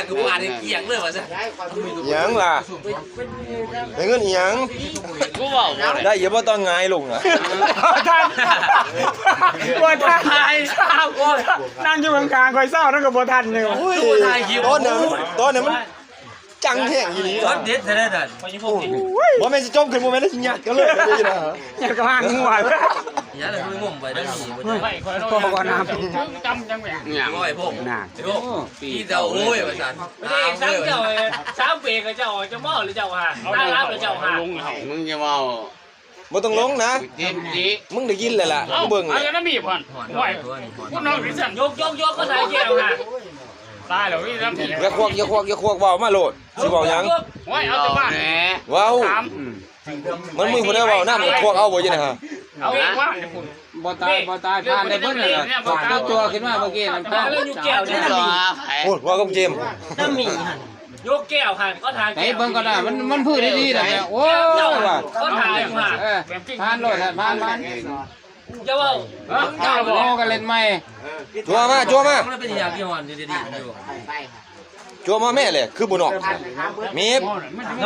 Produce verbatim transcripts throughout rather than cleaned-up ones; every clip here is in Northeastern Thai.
กูอ่านเกลียงเลยว่าซะ หยังล่ะได้เงินอีหยัง กูบอกว่า ได้เยอะบ่ต้องหงายลงอ่ะ บ่ทันบ่ทันนั่งอยู่กลางๆคอยเศร้านั่นก็บ่ทันอยู่ โอ้ยตอนนั้นตอนนั้นมันจังแห้งอีหลี รถเด็ดแท้ๆนั่น บ่แม่นสิจมขึ้นบ่แม่นสิยัดกันเลยนี่นะ อยากก็ห้างงวด อย่าเลยงมไปได้นี่ พ่อก็น้ำ เนี่ย ร้อยพวก น่ะ โอ้พี่เจ้าโอ้ยว่าซั่น ไม่ได้ซ้ำเจ้าเลยซ้ำเบรกกับเจ้าจะมอหรือเจ้าหาตาลับหรือเจ้าหา มึงจะเมา บ่ต้องลงนะ เต็มที มึงได้ยินเลยล่ะมึงเบิ่ง เอา เลย จะน้ำมีบพัน หอน ไหว ตัวนี่หอน พวกน้องหรือสั่น ยกยกยกก็ไหนเกี่ยวหา ตายแล้วนี่น้ำ อย่าควักอย่าควักอย่าควักเว้ามาโลดสิเว้าหยัง ไหวเอาจะบ้าน แหม เว้า สาม มันมีผู้ใดเว้านำควักเอาบ่อยู่นะฮะ เอาอีกว่าจะคุณ บ่ตายบ่ตายผ่านได้เพิ่นน่ะผ่านตัวจั่วขึ้นมาเมื่อกี้นั่นผ่าน แล้วอยู่แก้วเนี่ย ตัวไอ้ โอ้ยเว้ากับเจมส์ ยกแก้วหันก็ทาน ไอ้เบิ่งก็ได้มันมันพื้นดีๆนะเนี่ยโอ้ว่า ก็ทานอยู่หัน เออผ่านโลดฮะผ่านผ่าน จะว่า โอ้กันเล่นใหม่ จั่วมาจั่วมา มันเป็นอย่างที่หอนดีๆอยู่ จั่วมาแม่เลยคือบ่นอกมีบ เ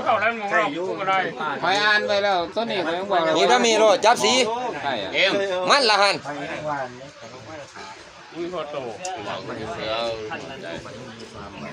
ท่านั้นมึงเราก็ได้ คอยอ่านไปแล้วตัวนี้คอยบอกแล้ว มีถ้ามีโลดจับสี ใช่อะ เอ็ม มันละหัน มึงพอโต เสือ ความหมาย